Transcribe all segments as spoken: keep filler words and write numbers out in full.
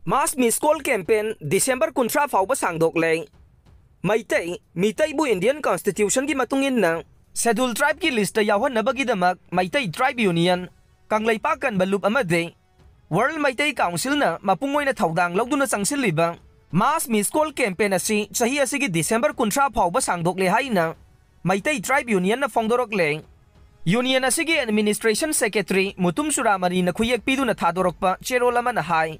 Mass Miss Call Campaign December ꯀꯨꯟꯊ꯭ꯔꯥ ꯐꯥꯎꯕ ꯁꯥꯡꯗꯣꯛꯂꯦ꯫ Meitei, ꯃꯤꯇꯩꯕꯨ Indian Constitutionꯒꯤ ꯃꯇꯨꯡ ꯏꯟꯅ Schedule Tribeꯀꯤ listꯇ ꯌꯥꯎꯍꯟꯅꯕꯒꯤꯗꯃꯛ Meitei Tribe Union, Kangleipak ꯀꯟꯕ ꯂꯨꯞ ꯑꯃꯗꯤ World ꯃꯩꯇꯩ Councilꯅ ꯃꯄꯨꯡ ꯑꯣꯏꯅ ꯊꯧꯗꯥꯡ ꯂꯧꯗꯨꯅ ꯆꯪꯁꯤꯜꯂꯤꯕ Mass Miss Call Campaign ꯑꯁꯤ ꯆꯍꯤ ꯑꯁꯤꯒꯤ December ꯀꯨꯟꯊ꯭ꯔꯥ ꯐꯥꯎꯕ ꯁꯥꯡꯗꯣꯛꯂꯦ ꯍꯥꯏꯅ ꯃꯩꯇꯩ Tribe Unionꯅ ꯐꯣꯡꯗꯣꯔꯛꯂꯦ꯫ Union ꯑꯁꯤꯒꯤ Administration Secretary ꯃꯨꯇꯨꯝ ꯆꯨꯔꯥꯃꯅꯤꯅ ꯈꯨꯌꯦꯛ ꯄꯤꯗꯨꯅ ꯊꯥꯗꯣꯔꯛꯄ ꯆꯦꯔꯣꯜ ꯑꯃꯅ ꯍꯥꯏ,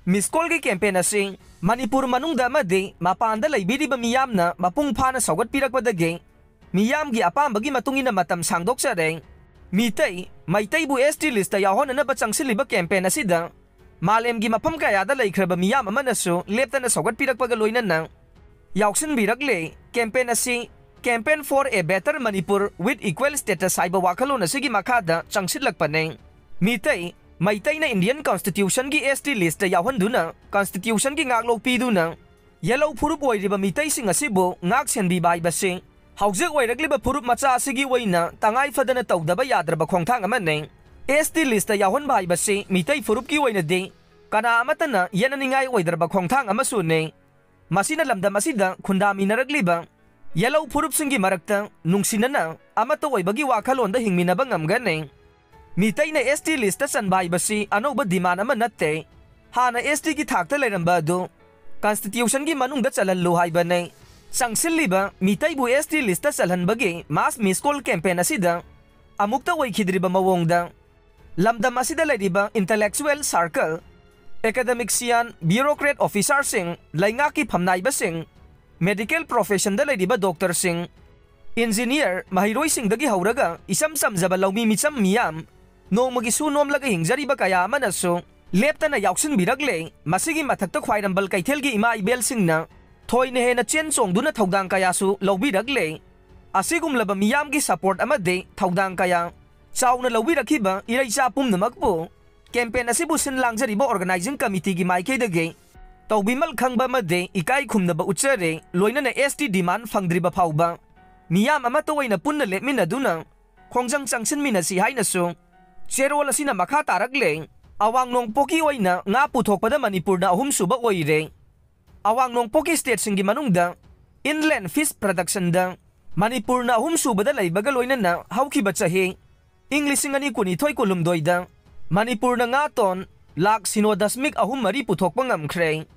Miss Callꯒꯤ campaign ꯑꯁꯤ ꯃꯅꯤꯄꯨꯔ ꯃꯅꯨꯡꯗ ꯑꯃꯗꯤ ꯃꯄꯥꯟꯗ ꯂꯩꯕꯤꯔꯤꯕ ꯃꯤꯌꯥꯝꯅ ꯃꯄꯨꯡ ꯐꯥꯅ ꯁꯧꯒꯠꯄꯤꯔꯛꯄꯗꯒꯤ ꯃꯤꯌꯥꯝꯒꯤ ꯑꯄꯥꯝꯕꯒꯤ ꯃꯇꯨꯡ ꯏꯟꯅ ꯃꯇꯝ ꯁꯥꯡꯗꯣꯛꯆꯔꯦ꯫ ꯃꯤꯇꯩ, ꯃꯩꯇꯩꯕꯨ S T listꯇ ꯌꯥꯎꯍꯟꯅꯅꯕ ꯆꯪꯁꯤꯜꯂꯤꯕ campaign ꯑꯁꯤꯗ ꯃꯥꯂꯦꯝꯒꯤ ꯃꯐꯝ ꯀꯌꯥꯗ ꯂꯩꯈ꯭ꯔꯕ ꯃꯤꯌꯥꯝ ꯑꯃꯅꯁꯨ ꯂꯦꯞꯇꯅ ꯁꯧꯒꯠꯄꯤꯔꯛꯄꯒ ꯂꯣꯏꯅꯅ ꯌꯥꯎꯁꯤꯟꯕꯤꯔꯛꯂꯦ꯫ Campaign ꯑꯁꯤ Campaign for a Better Manipur with Equal Status ꯍꯥꯏꯕ ꯋꯥꯈꯜꯂꯣꯟ ꯑꯁꯤꯒꯤ ꯃꯈꯥꯗ ꯆꯪꯁꯤꯜꯂꯛꯄꯅꯤ꯫ ꯃꯤꯇꯩ, ꯃꯩꯇꯩꯅ Indian Constitutionꯒꯤ S T listꯇ ꯌꯥꯎꯍꯟꯗꯨꯅ Constitutionꯒꯤ ꯉꯥꯛꯂꯣꯛ ꯄꯤꯗꯨꯅ ꯌꯦꯜꯍꯧ ꯐꯨꯔꯨꯞ ꯑꯣꯏꯔꯤꯕ ꯃꯤꯇꯩꯁꯤꯡ ꯑꯁꯤꯕꯨ ꯉꯥꯛ ꯁꯦꯟꯕꯤꯕ ꯍꯥꯏꯕꯁꯤ ꯍꯧꯖꯤꯛ ꯑꯣꯏꯔꯛꯂꯤꯕ ꯐꯨꯔꯨꯞ ꯃꯆꯥ ꯑꯁꯤꯒꯤ ꯑꯣꯏꯅ ꯇꯉꯥꯏ ꯐꯗꯅ ꯇꯧꯗꯕ ꯌꯥꯗ꯭ꯔꯕ ꯈꯣꯡꯊꯥꯡ ꯑꯃꯅꯤ꯫ S T listꯇ ꯌꯥꯎꯍꯟꯕ ꯍꯥꯏꯕꯁꯤ ꯃꯤꯇꯩ ꯐꯨꯔꯨꯞꯀꯤ ꯑꯣꯏꯅꯗꯤ ꯀꯅꯥ ꯑꯃꯠꯇꯅ ꯌꯦꯠꯅꯅꯤꯡꯉꯥꯏ ꯑꯣꯏꯗ꯭ꯔꯕ ꯈꯣꯡꯊꯥꯡ ꯑꯃꯁꯨꯅꯤ꯫ ꯃꯁꯤꯅ ꯂꯝꯗꯝ ꯑꯁꯤꯗ ꯈꯨꯟꯗꯥꯃꯤꯟꯅꯔꯛꯂꯤꯕ ꯌꯦꯜꯍꯧ ꯐꯨꯔꯨꯞꯁꯤꯡꯒꯤ ꯃꯔꯛꯇ ꯅꯨꯡꯁꯤꯅꯅ ꯑꯃꯠꯇ ꯑꯣꯏꯕꯒꯤ ꯋꯥꯈꯜꯂꯣꯟꯗ ꯍꯤꯡꯃꯤꯟꯅꯕ ꯉꯝꯒꯅꯤ꯫ ꯃꯤꯇꯩꯅ S T listꯇ ꯆꯟꯕ ꯍꯥꯏꯕꯁꯤ ꯑꯅꯧꯕ demand ꯑꯃ ꯅꯠꯇꯦ꯫ ꯍꯥꯟꯅ S Tꯒꯤ ꯊꯥꯛꯇ ꯂꯩꯔꯝꯕ ꯑꯗꯨ Constitutionꯒꯤ ꯃꯅꯨꯡꯗ ꯆꯜꯍꯜꯂꯨ ꯍꯥꯏꯕꯅꯤ꯫ ꯆꯪꯁꯤꯜꯂꯤꯕ ꯃꯤꯇꯩꯕꯨ S T listꯇ ꯆꯜꯍꯟꯕꯒꯤ Mass Miss Call Campaign ꯑꯁꯤꯗ ꯑꯃꯨꯛꯇ ꯑꯣꯏꯈꯤꯗ꯭ꯔꯤꯕ ꯃꯑꯣꯡꯗ ꯂꯝꯗꯝ ꯑꯁꯤꯗ ꯂꯩꯔꯤꯕ intellectual circle, academician, bureaucrat officerꯁꯤꯡ, ꯂꯩꯉꯥꯛꯀꯤ ꯐꯝꯅꯥꯏꯕꯁꯤꯡ, medical professionꯗ ꯂꯩꯔꯤꯕ doctorꯁꯤꯡ, engineer, ꯃꯍꯩꯔꯣꯏꯁꯤꯡꯗꯒꯤ ꯍꯧꯔꯒ ꯏꯆꯝ ꯆꯝꯖꯕ ꯂꯧꯃꯤ ꯃꯤꯆꯝ ꯃꯤꯌꯥꯝ, ꯅꯣꯡꯃꯒꯤ ꯁꯨ ꯅꯣꯝꯂꯒ ꯍꯤꯡꯖꯔꯤꯕ ꯀꯌꯥ ꯑꯃꯅꯁꯨ ꯂꯦꯞꯇꯅ ꯌꯥꯎꯁꯤꯟꯕꯤꯔꯛꯂꯦ꯫ ꯃꯁꯤꯒꯤ ꯃꯊꯛꯇ ꯈ꯭ꯋꯥꯏꯔꯝꯕꯜ ꯀꯩꯊꯦꯜꯒꯤ ꯏꯃꯥ ꯏꯕꯦꯜꯁꯤꯡꯅ ꯊꯣꯏꯅ ꯍꯦꯟꯅ ꯆꯦꯟ ꯆꯣꯡꯗꯨꯅ ꯊꯧꯗꯥꯡ ꯀꯌꯥꯁꯨ ꯂꯧꯕꯤꯔꯛꯂꯦ꯫ ꯑꯁꯤꯒꯨꯝꯂꯕ ꯃꯤꯌꯥꯝꯒꯤ support ꯑꯃꯗꯤ ꯊꯧꯗꯥꯡ ꯀꯌꯥ ꯆꯥꯎꯅ ꯂꯧꯕꯤꯔꯛꯈꯤꯕ ꯏꯔꯩꯆꯥ ꯄꯨꯝꯅꯃꯛꯄꯨ campaign ꯑꯁꯤꯕꯨ ꯁꯤꯟ ꯂꯥꯡꯖꯔꯤꯕ organizing committeeꯒꯤ ꯃꯥꯏꯀꯩꯗꯒꯤ ꯇꯧꯕꯤꯃꯜ ꯈꯪꯕ ꯑꯃꯗꯤ ꯏꯀꯥꯏ ꯈꯨꯝꯅꯕ ꯎꯠꯆꯔꯤ꯫ ꯂꯣꯏꯅꯅ S T demand ꯐꯪꯗ꯭ꯔꯤꯕ ꯐꯥꯎꯕ ꯃꯤꯌꯥꯝ ꯑꯃꯠꯇ ꯑꯣꯏꯅ ꯄꯨꯟꯅ ꯂꯦꯞꯃꯤꯟꯅꯗꯨꯅ ꯈꯣꯡꯖꯪ ꯆꯪꯁꯤꯟꯃꯤꯟꯅꯁꯤ ꯍꯥꯏꯅꯁꯨ ꯆꯦꯔꯣꯜ ꯑꯁꯤꯅ ꯃꯈꯥ ꯇꯥꯔꯛꯂꯦ꯫ ꯑꯋꯥꯡ ꯅꯣꯡꯄꯣꯛꯀꯤ ꯑꯣꯏꯅ ꯉꯥ ꯄꯨꯊꯣꯛꯄꯗ ꯃꯅꯤꯄꯨꯔꯅ ꯑꯍꯨꯝꯁꯨꯕ ꯑꯣꯏꯔꯦ꯫ ꯑꯋꯥꯡ ꯅꯣꯡꯄꯣꯛꯀꯤ ꯁ꯭ꯇꯦꯠꯁꯤꯡꯒꯤ ꯃꯅꯨꯡꯗ inland fish productionꯗ ꯃꯅꯤꯄꯨꯔꯅ ꯑꯍꯨꯝꯁꯨꯕꯗ ꯂꯩꯕꯒ ꯂꯣꯏꯅꯅ ꯍꯧꯈꯤꯕ ꯆꯍꯤ ꯏꯪ ꯂꯤꯁꯤꯡ ꯑꯅꯤ ꯀꯨꯟꯅꯤꯊꯣꯏ ꯀꯨꯟꯍꯨꯝꯗꯣꯏꯗ ꯃꯅꯤꯄꯨꯔꯅ ꯉꯥ ꯇꯣꯟ ꯂꯥꯈ ꯁꯤꯅꯣ ꯗꯁꯃꯤꯛ ꯑꯍꯨꯝ ꯃꯔꯤ ꯄꯨꯊꯣꯛꯄ ꯉꯝꯈ꯭ꯔꯦ꯫